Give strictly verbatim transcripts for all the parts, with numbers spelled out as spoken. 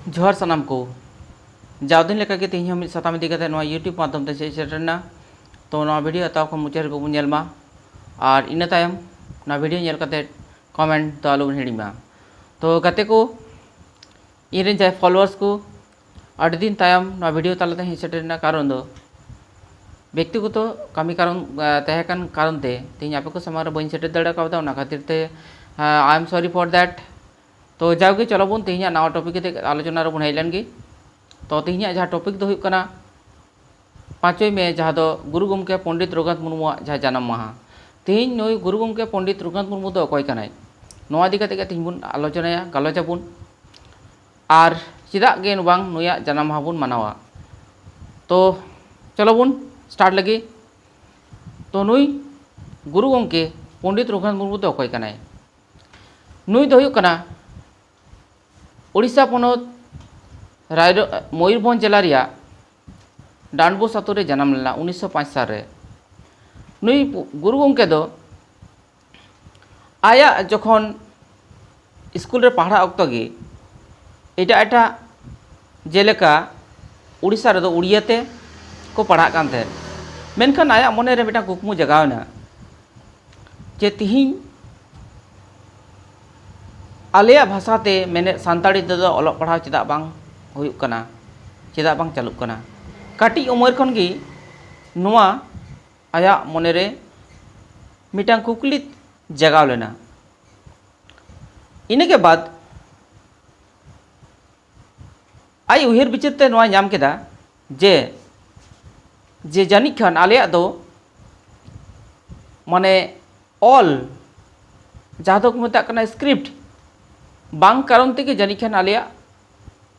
ᱡᱚᱦᱟᱨ ᱥᱟᱱᱟᱢ ᱠᱚ᱾ ᱡᱟᱣ ᱫᱤᱱ ᱞᱮᱠᱟᱜᱮ ᱛᱮᱦᱮᱧ ᱦᱚᱸ ᱢᱤᱫ ᱥᱟᱛᱟᱢ ᱤᱫᱤ ᱠᱟᱛᱮ ᱱᱚᱣᱟ YouTube ᱢᱟᱫᱽᱫᱷᱚᱢ ᱛᱮ ᱦᱮᱡ ᱥᱮᱴᱮᱨ ᱮᱱᱟ᱾ ᱛᱚ ᱱᱚᱣᱟ ᱵᱷᱤᱰᱤᱭᱳ ᱮᱛᱚᱦᱚᱵ ᱠᱷᱚᱱ ᱢᱩᱪᱟᱹᱫ ᱦᱟᱹᱵᱤᱡ ᱵᱚᱱ ᱧᱮᱞ ᱢᱟ, ᱟᱨ ᱤᱱᱟᱹ ᱛᱟᱭᱚᱢ ᱱᱚᱣᱟ ᱵᱷᱤᱰᱤᱭᱳ ᱧᱮᱞ ᱠᱟᱛᱮ ᱠᱚᱢᱮᱱᱴ ᱫᱚ ᱟᱞᱚᱵᱚᱱ ᱦᱤᱲᱤᱧ ᱢᱟ᱾ ᱛᱚ ᱜᱟᱛᱮ ᱠᱚ, ᱤᱧᱨᱮᱱ ᱡᱟᱦᱟᱸᱭ ᱯᱷᱚᱞᱳᱣᱟᱨᱥ ᱠᱚ, ᱟᱹᱰᱤ ᱫᱤᱱ ᱛᱟᱭᱚᱢ ᱱᱚᱣᱟ ᱵᱷᱤᱰᱤᱭᱳ ᱛᱟᱞᱟᱛᱮ ᱦᱮᱡ ᱥᱮᱴᱮᱨ ᱨᱮᱱᱟᱜ ᱠᱟᱨᱚᱱ ᱫᱚ, ᱵᱮᱠᱛᱤᱜᱚᱛᱚ ᱠᱟᱹᱢᱤ ᱠᱟᱨᱚᱱ, ᱟᱸ, ᱛᱟᱦᱮᱸ ᱠᱟᱱ ᱠᱟᱨᱚᱱ ᱛᱮ ᱛᱮᱦᱮᱧ ᱟᱯᱮ ᱠᱚ ᱥᱟᱢᱟᱝ ᱨᱮ ᱵᱟᱹᱧ ᱥᱮᱴᱮᱨ ᱫᱟᱲᱮ ᱠᱟᱣᱫᱟ, ᱚᱱᱟ ᱠᱷᱟᱹᱛᱤᱨ ᱛᱮ, ᱟᱸ, I am sorry for that᱾ ᱛᱚ ᱡᱟᱣᱜᱮ ᱪᱚᱞᱚ ᱵᱚᱱ ᱛᱮᱦᱮᱧᱟᱜ ᱱᱟᱣᱟ ᱴᱚᱯᱤᱠ ᱠᱟᱛᱮ ᱟᱞᱳᱪᱚᱱᱟ ᱨᱮᱵᱚᱱ ᱦᱮᱡ ᱞᱮᱱ ᱜᱮ᱾ ᱛᱚ ᱛᱮᱦᱮᱧᱟᱜ ᱡᱟᱦᱟᱸ ᱴᱚᱯᱤᱠ ᱫᱚ ᱦᱩᱭᱩᱜ ᱠᱟᱱᱟ ᱯᱟᱸᱪᱚᱭ ᱢᱮ, ᱡᱟᱦᱟᱸ ᱫᱚ ᱜᱩᱨᱩ ᱜᱚᱢᱠᱮ ᱯᱚᱱᱰᱤᱛ ᱨᱚᱜᱷᱩᱱᱟᱛᱷ ᱢᱩᱨᱢᱩᱣᱟᱜ ᱡᱟᱦᱟᱸ ᱡᱟᱱᱟᱢ ᱢᱟᱦᱟ᱾ ᱛᱮᱦᱮᱧ ᱱᱩᱭ ᱜᱩᱨᱩ ᱜᱚᱢᱠᱮ ᱯᱚᱱᱰᱤᱛ ᱨᱚᱜᱷᱩᱱᱟᱛᱷ ᱢᱩᱨᱢᱩ ᱫᱚ ᱚᱠᱚᱭ ᱠᱟᱱᱟᱭ, ᱱᱚᱣᱟ ᱤᱫᱤ ᱠᱟᱛᱮ ᱜᱮ ᱛᱮᱦᱮᱧ ᱵᱚᱱ ᱟᱞᱳᱪᱚᱱᱟᱭᱟ, ᱜᱟᱞᱚᱪ ᱟᱵᱚᱱ᱾ ᱟᱨ ᱪᱮᱫᱟᱜ ᱜᱮ ᱵᱟᱝ ᱱᱩᱭᱟᱜ ᱡᱟᱱᱟᱢ ᱢᱟᱦᱟ ᱵᱚᱱ ᱢᱟᱱᱟᱣᱟ? ᱛᱚ ᱪᱚᱞᱚ ᱵᱚᱱ ᱥᱴᱟᱨᱴ ᱞᱮᱜᱮ᱾ ᱛᱚ ᱱᱩᱭ ᱜᱩᱨᱩ ᱜᱚᱢᱠᱮ ᱯᱚᱱᱰᱤᱛ ᱨᱚᱜᱷᱩᱱᱟᱛᱷ ᱢᱩᱨᱢᱩ ᱫᱚ ᱚᱠᱚᱭ ᱠᱟᱱᱟᱭ? ᱱᱩᱭ ᱫᱚ ᱦᱩᱭᱩᱜ ᱠᱟᱱᱟ ᱩᱲᱤᱥᱥᱟ ᱯᱚᱱᱚᱛ ᱨᱟᱭᱨᱚ-, ᱢᱚᱭᱩᱨᱵᱷᱚᱸᱡᱽ ᱡᱮᱞᱟ ᱨᱮᱭᱟᱜ ᱰᱟᱱᱰᱵᱳᱥ ᱟᱛᱳ ᱨᱮ ᱡᱟᱱᱟᱢ ᱞᱮᱱᱟ ᱩᱱᱤᱥᱥᱚ ᱯᱟᱸᱪ ᱥᱟᱞ ᱨᱮ᱾ ᱱᱩᱭ ᱜᱩᱨᱩ ᱜᱚᱢᱠᱮ ᱫᱚ ᱟᱭᱟᱜ ᱡᱚᱠᱷᱚᱱ ᱥᱠᱩᱞ ᱨᱮ ᱯᱟᱲᱦᱟᱜ ᱚᱠᱛᱚ ᱜᱮ ᱮᱴᱟᱜ ᱮᱴᱟᱜ, ᱡᱮᱞᱮᱠᱟ ᱩᱲᱤᱥᱥᱟ ᱨᱮᱫᱚ ᱩᱲᱤᱭᱟ ᱛᱮ ᱠᱚ ᱯᱟᱲᱦᱟᱜ ᱠᱟᱱ ᱛᱟᱦᱮᱸᱫ, ᱢᱮᱱᱠᱷᱟᱱ ᱟᱭᱟᱜ ᱢᱚᱱᱮ ᱨᱮ ᱢᱤᱫᱴᱟᱝ ᱠᱩᱠᱢᱩ ᱡᱟᱜᱟᱣ ᱮᱱᱟ ᱡᱮ ᱛᱤᱦᱤᱧ ᱟᱞᱮᱭᱟᱜ ᱵᱷᱟᱥᱟ ᱛᱮ ᱢᱮᱱᱮᱫ ᱥᱟᱱᱛᱟᱲᱤ ᱛᱮᱫᱚ ᱚᱞᱚᱜ ᱯᱟᱲᱦᱟᱣ ᱪᱮᱫᱟᱜ ᱵᱟᱝ ᱦᱩᱭᱩᱜ ᱠᱟᱱᱟ, ᱪᱮᱫᱟᱜ ᱵᱟᱝ ᱪᱟᱹᱞᱩᱜ ᱠᱟᱱᱟ? ᱠᱟᱹᱴᱤᱡ ᱩᱢᱮᱨ ᱠᱷᱚᱱ ᱜᱮ ᱱᱚᱣᱟ ᱟᱭᱟᱜ ᱢᱚᱱᱮ ᱨᱮ ᱢᱤᱫᱴᱟᱝ ᱠᱩᱠᱞᱤ ᱡᱟᱜᱟᱣ ᱞᱮᱱᱟ᱾ ᱤᱱᱟᱹ ᱠᱮ ᱵᱟᱫ ᱟᱡ ᱩᱭᱦᱟᱹᱨ ᱵᱤᱪᱟᱹᱨ ᱛᱮ ᱱᱚᱣᱟᱭ ᱧᱟᱢ ᱠᱮᱫᱟ ᱡᱮ, ᱡᱮ ᱡᱟᱹᱱᱤᱡ ᱠᱷᱟᱱ ᱟᱞᱮᱭᱟᱜ ᱫᱚ ᱢᱟᱱᱮ ᱚᱞ, ᱡᱟᱦᱟᱸ ᱫᱚᱠᱚ ᱢᱮᱛᱟᱜ ᱠᱟᱱᱟ ᱥᱠᱨᱤᱯᱴ, ᱵᱟᱝ ᱠᱟᱨᱚᱱ ᱛᱮᱜᱮ ᱡᱟᱹᱱᱤᱡ ᱠᱷᱟᱱ ᱟᱞᱮᱭᱟᱜ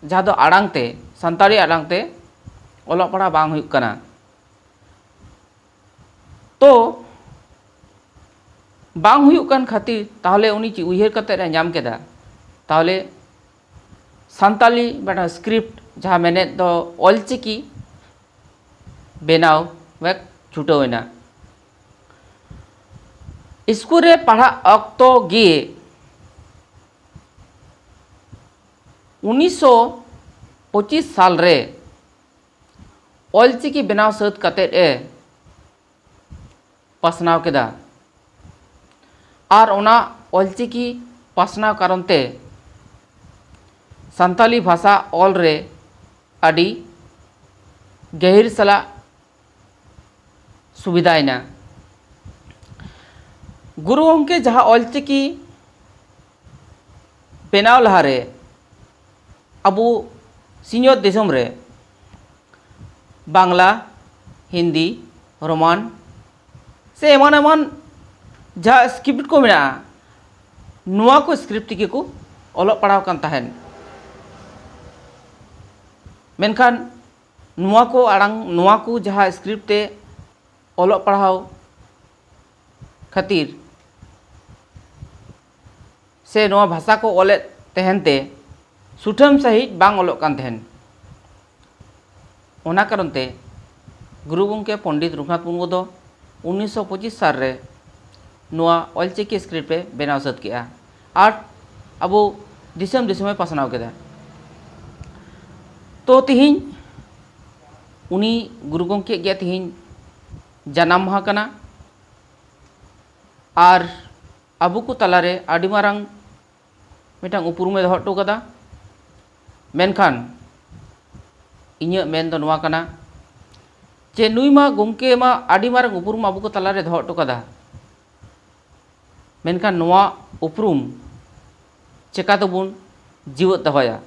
ᱡᱟᱦᱟᱸ ᱫᱚ ᱟᱲᱟᱝ ᱛᱮ, ᱥᱟᱱᱛᱟᱲᱤ ᱟᱲᱟᱝ ᱛᱮ ᱚᱞᱚᱜ ᱯᱟᱲᱦᱟᱜ ᱵᱟᱝ ᱦᱩᱭᱩᱜ ᱠᱟᱱᱟ᱾ ᱛᱚ ᱵᱟᱝ ᱦᱩᱭᱩᱜ ᱠᱟᱱ ᱠᱷᱟᱹᱛᱤᱨ ᱛᱟᱦᱚᱞᱮ ᱩᱱᱤ ᱪᱮᱫ ᱩᱭᱦᱟᱹᱨ ᱠᱟᱛᱮᱫ ᱮ ᱧᱟᱢ ᱠᱮᱫᱟ? ᱛᱟᱦᱚᱞᱮ ᱥᱟᱱᱛᱟᱞᱤ ᱢᱤᱫᱴᱟᱝ ᱥᱠᱨᱤᱯᱴ, ᱡᱟᱦᱟᱸ ᱢᱮᱱᱮᱫ ᱫᱚ ᱚᱞᱪᱤᱠᱤ ᱵᱮᱱᱟᱣ ᱮ ᱪᱷᱩᱴᱟᱹᱣ ᱮᱱᱟ᱾ ᱥᱠᱩᱞ ᱨᱮ ᱯᱟᱲᱦᱟᱜ ᱚᱠᱛᱚ ᱜᱮ ᱩᱱᱤᱥᱥᱚ ᱯᱚᱸᱪᱤᱥ ᱥᱟᱞ ᱨᱮ ᱚᱞᱪᱤᱠᱤ ᱵᱮᱱᱟᱣ ᱥᱟᱹᱛ ᱠᱟᱛᱮᱫ ᱮ ᱯᱟᱥᱱᱟᱣ ᱠᱮᱫᱟ᱾ ᱟᱨ ᱚᱱᱟ ᱚᱞᱪᱤᱠᱤ ᱯᱟᱥᱱᱟᱣ ᱠᱟᱨᱚᱱ ᱛᱮ ᱥᱟᱱᱛᱟᱞᱤ ᱵᱷᱟᱥᱟ ᱚᱞ ᱨᱮ ᱟᱹᱰᱤ ᱜᱟᱹᱦᱤᱨ ᱥᱟᱞᱟᱜ ᱥᱩᱵᱤᱫᱷᱟᱭᱮᱱᱟ᱾ ᱜᱩᱨᱩ ᱜᱚᱢᱠᱮ ᱡᱟᱦᱟᱸ ᱚᱞᱪᱤᱠᱤ ᱵᱮᱱᱟᱣ ᱞᱟᱦᱟᱨᱮ ᱟᱵᱚ ᱥᱤᱧᱚᱛ ᱫᱤᱥᱚᱢ ᱨᱮ ᱵᱟᱝᱞᱟ, ᱦᱤᱱᱫᱤ, ᱨᱳᱢᱟᱱ ᱥᱮ ᱮᱢᱟᱱ ᱮᱢᱟᱱ ᱡᱟᱦᱟᱸ ᱥᱠᱨᱤᱯᱴ ᱠᱚ ᱢᱮᱱᱟᱜᱼᱟ, ᱱᱚᱣᱟ ᱠᱚ ᱥᱠᱨᱤᱯᱴ ᱛᱮᱜᱮ ᱠᱚ ᱚᱞᱚᱜ ᱯᱟᱲᱦᱟᱣ ᱠᱟᱱ ᱛᱟᱦᱮᱸᱱ᱾ ᱢᱮᱱᱠᱷᱟᱱ ᱱᱚᱣᱟ ᱠᱚ ᱟᱲᱟᱝ, ᱱᱚᱣᱟ ᱠᱚ ᱡᱟᱦᱟᱸ ᱥᱠᱨᱤᱯᱴ ᱛᱮ ᱚᱞᱚᱜ ᱯᱟᱲᱦᱟᱣ ᱠᱷᱟᱹᱛᱤᱨ ᱥᱮ ᱱᱚᱣᱟ ᱵᱷᱟᱥᱟ ᱠᱚ ᱚᱞᱮᱫ ᱛᱟᱦᱮᱱ ᱛᱮ ᱥᱩᱴᱷᱟᱹᱢ ᱥᱟᱺᱦᱤᱡ ᱵᱟᱝ ᱚᱞᱚᱜ ᱠᱟᱱ ᱛᱟᱦᱮᱱ᱾ ᱚᱱᱟ ᱠᱟᱨᱚᱱ ᱛᱮ ᱜᱩᱨᱩ ᱜᱚᱢᱠᱮ ᱯᱚᱱᱰᱤᱛ ᱨᱚᱜᱷᱩᱱᱟᱛᱷ ᱢᱩᱨᱢᱩ ᱫᱚ ᱩᱱᱤᱥᱥᱚ ᱯᱚᱸᱪᱤᱥ ᱥᱟᱞ ᱨᱮ ᱱᱚᱣᱟ ᱚᱞᱪᱤᱠᱤ ᱥᱠᱨᱤᱯᱴ ᱮ ᱵᱮᱱᱟᱣ ᱥᱟᱹᱛ ᱠᱮᱜᱼᱟ ᱟᱨ ᱟᱵᱚ ᱫᱤᱥᱚᱢ ᱫᱤᱥᱚᱢᱮ ᱯᱟᱥᱱᱟᱣ ᱠᱮᱫᱟ᱾ ᱛᱚ ᱛᱮᱦᱮᱧ ᱩᱱᱤ ᱜᱩᱨᱩ ᱜᱚᱢᱠᱮᱭᱟᱜ ᱜᱮ ᱛᱮᱦᱮᱧ ᱡᱟᱱᱟᱢ ᱢᱟᱦᱟ ᱠᱟᱱᱟ ᱟᱨ ᱟᱵᱚ ᱠᱚ ᱛᱟᱞᱟᱨᱮ ᱟᱹᱰᱤ ᱢᱟᱨᱟᱝ ᱢᱤᱫᱴᱟᱝ ᱩᱯᱨᱩᱢᱮ ᱫᱚᱦᱚ ᱦᱚᱴᱚ ᱠᱟᱫᱟ᱾ ᱢᱮᱱᱠᱷᱟᱱ ᱤᱧᱟᱹᱜ ᱢᱮᱱ ᱫᱚ ᱱᱚᱣᱟ ᱠᱟᱱᱟ ᱡᱮ ᱱᱩᱭ ᱢᱟ ᱜᱚᱢᱠᱮ ᱢᱟ ᱟᱹᱰᱤ ᱢᱟᱨᱟᱝ ᱩᱯᱨᱩᱢ ᱟᱵᱚ ᱠᱚ ᱛᱟᱞᱟᱨᱮ ᱫᱚᱦᱚ ᱦᱚᱴᱚ ᱠᱟᱫᱟ, ᱢᱮᱱᱠᱷᱟᱱ ᱱᱚᱣᱟ ᱩᱯᱨᱩᱢ ᱪᱮᱠᱟ ᱛᱮᱵᱚᱱ ᱡᱤᱣᱮᱫ ᱫᱚᱦᱚᱭᱟ?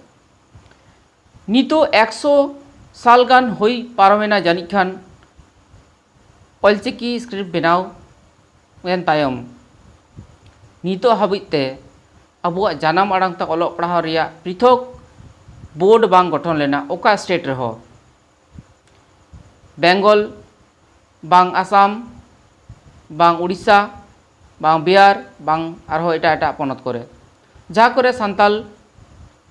ᱱᱤᱛᱚᱜ ᱮᱠᱥᱚ ᱥᱟᱞ ᱜᱟᱱ ᱦᱩᱭ ᱯᱟᱨᱚᱢᱮᱱᱟ ᱡᱟᱹᱱᱤᱡ ᱠᱷᱟᱱ ᱚᱞᱪᱤᱠᱤ ᱥᱠᱨᱤᱯᱴ ᱵᱮᱱᱟᱣ ᱮᱱ ᱛᱟᱭᱚᱢ ᱱᱤᱛᱚᱜ ᱦᱟᱹᱵᱤᱡ ᱛᱮ ᱟᱵᱚᱣᱟᱜ ᱡᱟᱱᱟᱢ ᱟᱲᱟᱝ ᱛᱮ ᱚᱞᱚᱜ ᱯᱟᱲᱦᱟᱣ ᱨᱮᱭᱟᱜ ᱯᱨᱤᱛᱷᱚᱠ ᱵᱳᱨᱰ ᱵᱟᱝ ᱜᱚᱴᱷᱚᱱ ᱞᱮᱱᱟ ᱚᱠᱟ ᱥᱴᱮᱴ ᱨᱮᱦᱚᱸ᱾ ᱵᱮᱝᱜᱚᱞ, ᱵᱟᱝ ᱟᱥᱟᱢ, ᱵᱟᱝ ᱩᱲᱤᱥᱥᱟ, ᱵᱟᱝ ᱵᱤᱦᱟᱨ, ᱵᱟᱝ ᱟᱨᱦᱚᱸ ᱮᱴᱟᱜ ᱮᱴᱟᱜ ᱯᱚᱱᱚᱛ ᱠᱚᱨᱮ, ᱡᱟᱦᱟᱸ ᱠᱚᱨᱮ ᱥᱟᱱᱛᱟᱞ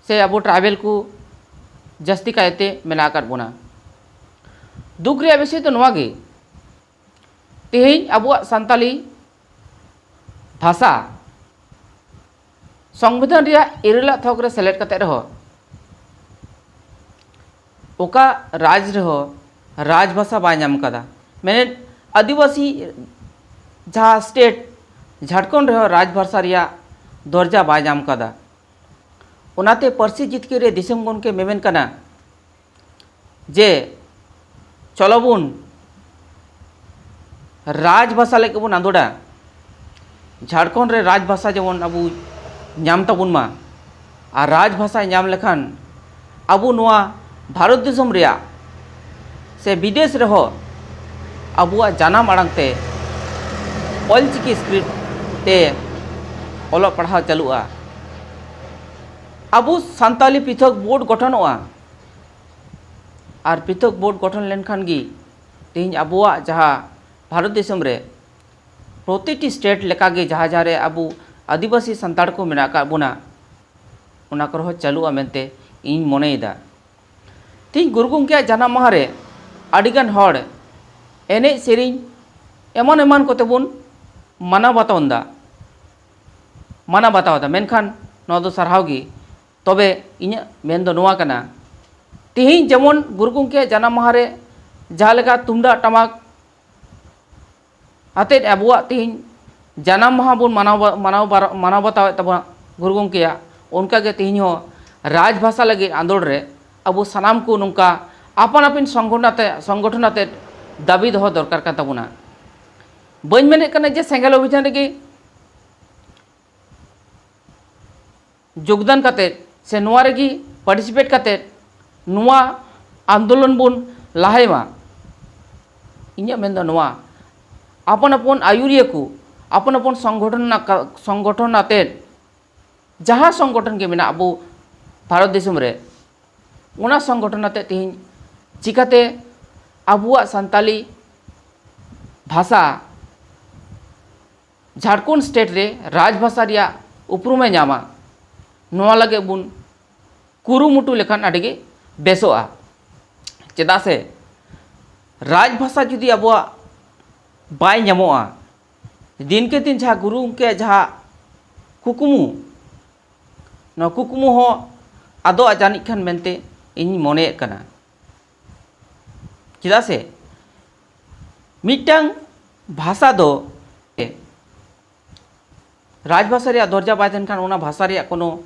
ᱥᱮ ᱟᱵᱚ ᱴᱨᱟᱭᱵᱮᱞ ᱠᱚ ᱡᱟᱹᱥᱛᱤ ᱠᱟᱭᱛᱮ ᱢᱮᱱᱟᱜ ᱟᱠᱟᱫ ᱵᱚᱱᱟ᱾ ᱫᱩᱠ ᱨᱮᱭᱟᱜ ᱵᱤᱥᱚᱭ ᱫᱚ ᱱᱚᱣᱟ ᱜᱮ, ᱛᱮᱦᱮᱧ ᱟᱵᱚᱣᱟᱜ ᱥᱟᱱᱛᱟᱞᱤ ᱵᱷᱟᱥᱟ ᱥᱚᱝᱵᱤᱫᱷᱟᱱ ᱨᱮᱭᱟᱜ ᱤᱨᱟᱹᱞᱟᱜ ᱛᱷᱚᱠ ᱨᱮ ᱥᱮᱞᱮᱫ ᱠᱟᱛᱮ ᱨᱮᱦᱚᱸ ᱚᱠᱟ ᱨᱟᱡᱽ ᱨᱮᱦᱚᱸ ᱨᱟᱡᱽ ᱵᱷᱟᱥᱟ ᱵᱟᱭ ᱧᱟᱢ ᱠᱟᱫᱟ᱾ ᱢᱮᱱᱮᱫ, ᱟᱹᱫᱤᱵᱟᱹᱥᱤ ᱡᱟᱦᱟᱸ ᱥᱴᱮᱴ ᱡᱷᱟᱲᱠᱷᱚᱸᱰ ᱨᱮᱦᱚᱸ ᱨᱟᱡᱽ ᱵᱷᱟᱥᱟ ᱨᱮᱭᱟᱜ ᱫᱚᱨᱡᱟ ᱵᱟᱭ ᱧᱟᱢ ᱠᱟᱫᱟ᱾ ᱚᱱᱟᱛᱮ ᱯᱟᱹᱨᱥᱤ ᱡᱤᱛᱠᱟᱹᱨ ᱨᱮ ᱫᱤᱥᱚᱢ ᱜᱚᱢᱠᱮ ᱢᱮᱢᱮᱱ ᱠᱟᱱᱟ ᱡᱮ ᱪᱚᱞᱚ ᱵᱚᱱ ᱨᱟᱡᱽ ᱵᱷᱟᱥᱟ ᱞᱟᱹᱜᱤᱫ ᱵᱚᱱ ᱟᱸᱫᱳᱲᱟ᱾ ᱡᱷᱟᱲᱠᱷᱚᱸᱰ ᱨᱮ ᱨᱟᱡᱽ ᱵᱷᱟᱥᱟ ᱡᱮᱢᱚᱱ ᱟᱵᱚ ᱧᱟᱢ ᱛᱟᱵᱚᱱ ᱢᱟ, ᱟᱨ ᱨᱟᱡᱽ ᱵᱷᱟᱥᱟᱭ ᱧᱟᱢ ᱞᱮᱠᱷᱟᱱ ᱟᱵᱚ ᱱᱚᱣᱟ ᱵᱷᱟᱨᱚᱛ ᱫᱤᱥᱚᱢ ᱨᱮᱭᱟᱜ ᱥᱮ ᱵᱤᱫᱮᱥ ᱨᱮᱦᱚᱸ ᱟᱵᱚᱣᱟᱜ ᱡᱟᱱᱟᱢ ᱟᱲᱟᱝ ᱛᱮ ᱚᱞᱪᱤᱠᱤ ᱥᱠᱨᱤᱯᱴ ᱛᱮ ᱚᱞᱚᱜ ᱯᱟᱲᱦᱟᱣ ᱪᱟᱹᱞᱩᱜᱼᱟ᱾ ᱟᱵᱚ ᱥᱟᱱᱛᱟᱞᱤ ᱯᱨᱤᱛᱷᱚᱠ ᱵᱳᱨᱰ ᱜᱚᱴᱷᱚᱱᱚᱜᱼᱟ᱾ ᱟᱨ ᱯᱨᱤᱛᱷᱚᱠ ᱵᱳᱨᱰ ᱜᱚᱴᱷᱚᱱ ᱞᱮᱱᱠᱷᱟᱱ ᱜᱮ ᱛᱮᱦᱮᱧ ᱟᱵᱚᱣᱟᱜ ᱡᱟᱦᱟᱸ ᱵᱷᱟᱨᱚᱛ ᱫᱤᱥᱚᱢ ᱨᱮ ᱯᱨᱚᱛᱤᱴᱤ ᱥᱴᱮᱴ ᱞᱮᱠᱟᱜᱮ ᱡᱟᱦᱟᱸ ᱡᱟᱦᱟᱸ ᱨᱮ ᱟᱵᱚ ᱟᱹᱫᱤᱵᱟᱹᱥᱤ ᱥᱟᱱᱛᱟᱲ ᱠᱚ ᱢᱮᱱᱟᱜ ᱟᱠᱟᱫ ᱵᱚᱱᱟ, ᱚᱱᱟ ᱠᱚᱨᱮ ᱦᱚᱸ ᱪᱟᱹᱞᱩᱜᱼᱟ ᱢᱮᱱᱛᱮ ᱤᱧ ᱢᱚᱱᱮᱭᱮᱫᱟ᱾ ᱛᱮᱦᱮᱧ ᱜᱩᱨᱩ ᱜᱚᱢᱠᱮᱭᱟᱜ ᱡᱟᱱᱟᱢ ᱢᱟᱦᱟ ᱨᱮ ᱟᱹᱰᱤᱜᱟᱱ ᱦᱚᱲ ᱮᱱᱮᱡ ᱥᱮᱨᱮᱧ ᱮᱢᱟᱱ ᱮᱢᱟᱱ ᱠᱚᱛᱮ ᱵᱚᱱ ᱢᱟᱱᱟᱣ ᱵᱟᱛᱟᱣ ᱮᱫᱟ, ᱢᱟᱱᱟᱣ ᱵᱟᱛᱟᱣ ᱮᱫᱟ᱾ ᱢᱮᱱᱠᱷᱟᱱ ᱱᱚᱣᱟ ᱫᱚ ᱥᱟᱨᱦᱟᱣ ᱜᱮ᱾ ᱛᱚᱵᱮ ᱤᱧᱟᱹᱜ ᱢᱮᱱ ᱫᱚ ᱱᱚᱣᱟ ᱠᱟᱱᱟ, ᱛᱮᱦᱮᱧ ᱡᱮᱢᱚᱱ ᱜᱩᱨᱩ ᱜᱚᱢᱠᱮᱭᱟᱜ ᱡᱟᱱᱟᱢ ᱢᱟᱦᱟ ᱨᱮ ᱡᱟᱦᱟᱸ ᱞᱮᱠᱟ ᱛᱩᱢᱫᱟᱜ ᱴᱟᱢᱟᱠ ᱟᱛᱮᱫ ᱟᱵᱚᱣᱟᱜ ᱛᱮᱦᱮᱧ ᱡᱟᱱᱟᱢ ᱢᱟᱦᱟ ᱵᱚᱱ ᱢᱟᱱᱟᱣ ᱵᱟ-, ᱢᱟᱱᱟᱣ ᱵᱟᱨ-, ᱢᱟᱱᱟᱣ ᱵᱟᱛᱟᱣᱮᱫ ᱛᱟᱵᱚᱱᱟ ᱜᱩᱨᱩ ᱜᱚᱢᱠᱮᱭᱟᱜ, ᱚᱱᱠᱟᱜᱮ ᱛᱮᱦᱮᱧ ᱦᱚᱸ ᱨᱟᱡᱽ ᱵᱷᱟᱥᱟ ᱞᱟᱹᱜᱤᱫ ᱟᱸᱫᱳᱲ ᱨᱮ ᱟᱵᱚ ᱥᱟᱱᱟᱢ ᱠᱚ ᱱᱚᱝᱠᱟ ᱟᱯᱟᱱ ᱟᱹᱯᱤᱱ ᱥᱚᱝᱜᱚᱴᱷᱚᱱ ᱟᱛᱮ, ᱥᱚᱝᱜᱚᱴᱷᱚᱱ ᱟᱛᱮᱫ ᱫᱟᱹᱵᱤ ᱫᱚᱦᱚ ᱫᱚᱨᱠᱟᱨ ᱠᱟᱱ ᱛᱟᱵᱚᱱᱟ᱾ ᱵᱟᱹᱧ ᱢᱮᱱᱮᱫ ᱠᱟᱱᱟ ᱡᱮ ᱥᱮᱸᱜᱮᱞ ᱚᱵᱷᱤᱡᱟᱱ ᱨᱮᱜᱮ ᱡᱳᱜᱽᱫᱟᱱ ᱠᱟᱛᱮᱫ ᱥᱮ ᱱᱚᱣᱟ ᱨᱮᱜᱮ ᱯᱟᱨᱴᱤᱥᱤᱯᱮᱴ ᱠᱟᱛᱮᱫ ᱱᱚᱣᱟ ᱟᱱᱫᱳᱞᱚᱱ ᱵᱚᱱ ᱞᱟᱦᱟᱭ ᱢᱟ᱾ ᱤᱧᱟᱹᱜ ᱢᱮᱱ ᱫᱚ ᱱᱚᱣᱟ, ᱟᱯᱚᱱ ᱟᱯᱚᱱ ᱟᱹᱭᱩᱨᱤᱭᱟᱹ ᱠᱚ, ᱟᱯᱚᱱ ᱟᱯᱚᱱ ᱥᱚᱝᱜᱚᱴᱷᱚᱱ ᱱᱟᱜ-, ᱥᱚᱝᱜᱚᱴᱷᱚᱱ ᱟᱛᱮᱫ, ᱡᱟᱦᱟᱸ ᱥᱚᱝᱜᱚᱴᱷᱚᱱ ᱜᱮ ᱢᱮᱱᱟᱜ ᱟᱵᱚ ᱵᱷᱟᱨᱚᱛ ᱫᱤᱥᱚᱢ ᱨᱮ, ᱚᱱᱟ ᱥᱚᱝᱜᱚᱴᱷᱚᱱ ᱟᱛᱮᱫ ᱛᱮᱦᱮᱧ ᱪᱤᱠᱟᱛᱮ ᱟᱵᱚᱣᱟᱜ ᱥᱟᱱᱛᱟᱞᱤ ᱵᱷᱟᱥᱟ ᱡᱷᱟᱲᱠᱷᱚᱸᱰ ᱥᱴᱮᱴ ᱨᱮ ᱨᱟᱡᱽ ᱵᱷᱟᱥᱟ ᱨᱮᱭᱟᱜ ᱩᱯᱨᱩᱢᱮ ᱧᱟᱢᱟ, ᱱᱚᱣᱟ ᱞᱟᱹᱜᱤᱫ ᱵᱚᱱ ᱠᱩᱨᱩᱢᱩᱴᱩ ᱞᱮᱠᱷᱟᱱ ᱟᱹᱰᱤ ᱜᱮ ᱵᱮᱥᱚᱜᱼᱟ᱾ ᱪᱮᱫᱟᱜ ᱥᱮ ᱨᱟᱡᱽ ᱵᱷᱟᱥᱟ ᱡᱩᱫᱤ ᱟᱵᱚᱣᱟᱜ ᱵᱟᱭ ᱧᱟᱢᱚᱜᱼᱟ, ᱫᱤᱱᱠᱮ ᱫᱤᱱ ᱡᱟᱦᱟᱸ ᱜᱩᱨᱩ ᱜᱚᱢᱠᱮᱭᱟᱜ ᱡᱟᱦᱟᱸ ᱠᱩᱠᱢᱩ, ᱱᱚᱣᱟ ᱠᱩᱠᱢᱩ ᱦᱚᱸ ᱟᱫᱚᱜᱼᱟ ᱡᱟᱹᱱᱤᱡ ᱠᱷᱟᱱ ᱢᱮᱱᱛᱮ ᱤᱧ ᱢᱚᱱᱮᱭᱮᱫ ᱠᱟᱱᱟ᱾ ᱪᱮᱫᱟᱜ ᱥᱮ ᱢᱤᱫᱴᱟᱝ ᱵᱷᱟᱥᱟ ᱫᱚ ᱨᱟᱡᱽᱵᱷᱟᱥᱟ ᱨᱮᱭᱟᱜ ᱫᱚᱨᱡᱟ ᱵᱟᱭ ᱛᱟᱦᱮᱱ ᱠᱷᱟᱱ ᱚᱱᱟ ᱵᱷᱟᱥᱟ ᱨᱮᱭᱟᱜ ᱠᱳᱱᱳ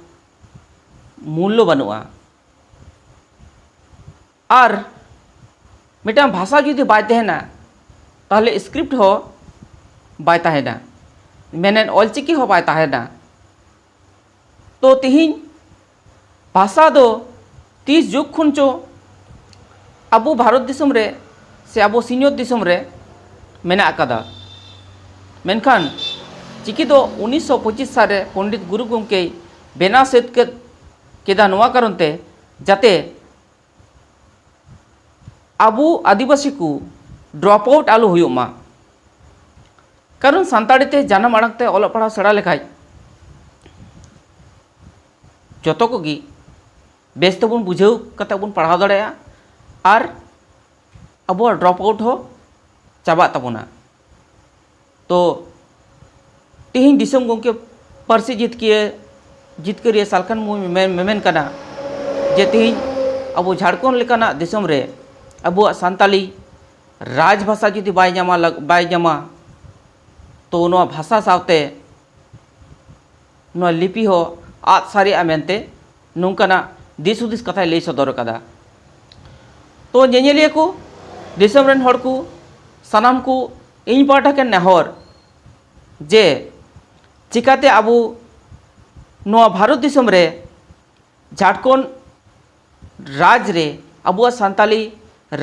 ᱢᱩᱞᱞᱚ ᱵᱟᱹᱱᱩᱜᱼᱟ᱾ ᱟᱨ ᱢᱤᱫᱴᱟᱝ ᱵᱷᱟᱥᱟ ᱡᱩᱫᱤ ᱵᱟᱭ ᱛᱟᱦᱮᱱᱟ, ᱛᱟᱦᱚᱞᱮ ᱥᱠᱨᱤᱯᱴ ᱦᱚᱸ ᱵᱟᱭ ᱛᱟᱦᱮᱱᱟ, ᱢᱮᱱᱮᱫ ᱚᱞᱪᱤᱠᱤ ᱦᱚᱸ ᱵᱟᱭ ᱛᱟᱦᱮᱱᱟ᱾ ᱛᱚ ᱛᱤᱦᱤᱧ ᱵᱷᱟᱥᱟ ᱫᱚ ᱛᱤᱥ ᱡᱩᱜᱽ ᱠᱷᱚᱱ ᱪᱚ ᱟᱵᱚ ᱵᱷᱟᱨᱚᱛ ᱫᱤᱥᱚᱢ ᱨᱮ ᱥᱮ ᱟᱵᱚ ᱥᱤᱧᱚᱛ ᱫᱤᱥᱚᱢ ᱨᱮ ᱢᱮᱱᱟᱜ ᱟᱠᱟᱫᱟ᱾ ᱢᱮᱱᱠᱷᱟᱱ ᱪᱤᱠᱤ ᱫᱚ ᱩᱱᱤᱥᱥᱚ ᱯᱚᱸᱪᱤᱥ ᱥᱟᱞ ᱨᱮ ᱯᱚᱱᱰᱤᱛ ᱜᱩᱨᱩ ᱜᱚᱢᱠᱮᱭ ᱵᱮᱱᱟᱣ ᱥᱟᱹᱛ ᱠᱮᱫ, ᱠᱮᱫᱟ ᱱᱚᱣᱟ ᱠᱟᱨᱚᱱ ᱛᱮ, ᱡᱟᱛᱮ ᱟᱵᱚ ᱟᱹᱫᱤᱵᱟᱹᱥᱤ ᱠᱚ ᱰᱨᱚᱯ ᱟᱣᱩᱴ ᱟᱞᱚ ᱦᱩᱭᱩᱜ ᱢᱟ᱾ ᱠᱟᱨᱚᱱ ᱥᱟᱱᱛᱟᱲᱤ ᱛᱮ ᱡᱟᱱᱟᱢ ᱟᱲᱟᱝ ᱛᱮ ᱚᱞᱚᱜ ᱯᱟᱲᱦᱟᱣ ᱥᱮᱬᱟ ᱞᱮᱠᱷᱟᱡ ᱡᱚᱛᱚ ᱠᱚᱜᱮ ᱵᱮᱥ ᱛᱮᱵᱚᱱ ᱵᱩᱡᱷᱟᱹᱣ ᱠᱟᱛᱮ ᱵᱚᱱ ᱯᱟᱲᱦᱟᱣ ᱫᱟᱲᱮᱭᱟᱜᱼᱟ ᱟᱨ ᱟᱵᱚᱣᱟᱜ ᱰᱨᱚᱯ ᱟᱣᱩᱴ ᱦᱚᱸ ᱪᱟᱵᱟᱜ ᱛᱟᱵᱚᱱᱟ᱾ ᱛᱚ ᱛᱮᱦᱮᱧ ᱫᱤᱥᱚᱢ ᱜᱚᱢᱠᱮ ᱯᱟᱹᱨᱥᱤ ᱡᱤᱛᱠᱤᱭᱟᱹ ᱡᱤᱛᱠᱟᱹᱨᱤᱭᱟᱹ ᱥᱟᱞᱠᱷᱟᱱ ᱢᱩᱨᱢᱩᱭ ᱢᱮ-, ᱢᱮᱢᱮᱱ ᱠᱟᱱᱟ ᱡᱮ ᱛᱮᱦᱮᱧ ᱟᱵᱚ ᱡᱷᱟᱲᱠᱷᱚᱸᱰ ᱞᱮᱠᱟᱱᱟᱜ ᱫᱤᱥᱚᱢ ᱨᱮ ᱟᱵᱚᱣᱟᱜ ᱥᱟᱱᱛᱟᱞᱤ ᱨᱟᱡᱽ ᱵᱷᱟᱥᱟ ᱡᱩᱫᱤ ᱵᱟᱭ ᱧᱟᱢᱟ ᱞᱟᱜ-, ᱵᱟᱭ ᱧᱟᱢᱟ, ᱛᱚ ᱱᱚᱣᱟ ᱵᱷᱟᱥᱟ ᱥᱟᱶᱛᱮ ᱱᱚᱣᱟ ᱞᱤᱯᱤ ᱦᱚᱸ ᱟᱫ ᱥᱟᱹᱨᱤᱜᱼᱟ ᱢᱮᱱᱛᱮ ᱱᱚᱝᱠᱟᱱᱟᱜ ᱫᱤᱥ ᱦᱩᱫᱤᱥ ᱠᱟᱛᱷᱟᱭ ᱞᱟᱹᱭ ᱥᱚᱫᱚᱨ ᱟᱠᱟᱫᱟ᱾ ᱛᱚ ᱧᱮᱧᱮᱞᱤᱭᱟᱹ ᱠᱚ, ᱫᱤᱥᱚᱢ ᱨᱮᱱ ᱦᱚᱲ ᱠᱚ, ᱥᱟᱱᱟᱢ ᱠᱚ ᱤᱧ ᱯᱟᱦᱴᱟ ᱠᱷᱚᱱ ᱱᱮᱦᱚᱨ ᱡᱮ ᱪᱤᱠᱟᱛᱮ ᱟᱵᱚ ᱱᱚᱣᱟ ᱵᱷᱟᱨᱚᱛ ᱫᱤᱥᱚᱢ ᱨᱮ ᱡᱷᱟᱲᱠᱷᱚᱸᱰ ᱨᱟᱡᱽ ᱨᱮ ᱟᱵᱚᱣᱟᱜ ᱥᱟᱱᱛᱟᱞᱤ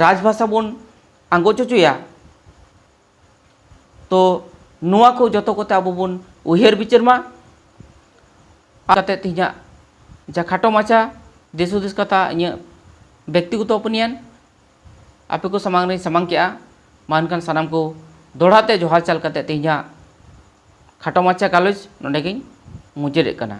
ᱨᱟᱡᱽ ᱵᱷᱟᱥᱟ ᱵᱚᱱ ᱟᱸᱜᱚᱪ ᱦᱚᱪᱚᱭᱟ᱾ ᱛᱚ ᱱᱚᱣᱟ ᱠᱚ ᱡᱚᱛᱚ ᱠᱚᱛᱮ ᱟᱵᱚ ᱵᱚᱱ ᱩᱭᱦᱟᱹᱨ ᱵᱤᱪᱟᱹᱨ ᱢᱟ᱾ ᱠᱟᱛᱮ ᱛᱮᱦᱮᱧᱟᱜ ᱡᱟ ᱠᱷᱟᱴᱚ ᱢᱟᱪᱷᱟ ᱫᱤᱥ ᱦᱩᱫᱤᱥ ᱠᱟᱛᱷᱟ, ᱤᱧᱟᱹᱜ ᱵᱮᱠᱛᱤᱜᱚᱛᱚ opinion, ᱟᱯᱮ ᱠᱚ ᱥᱟᱢᱟᱝ ᱨᱤᱧ ᱥᱟᱢᱟᱝ ᱠᱮᱜᱼᱟ᱾ ᱢᱟ ᱮᱱᱠᱷᱟᱱ ᱥᱟᱱᱟᱢ ᱠᱚ ᱫᱚᱦᱲᱟ ᱛᱮ ᱡᱚᱦᱟᱨ ᱪᱟᱞ ᱠᱟᱛᱮ ᱛᱮᱦᱮᱧᱟᱜ ᱠᱷᱟᱴᱚ ᱢᱟᱪᱷᱟ ᱜᱟᱞᱚᱪ ᱱᱚᱰᱮ ᱜᱤᱧ ᱢᱩᱪᱟᱹᱫᱮᱫ ᱠᱟᱱᱟ᱾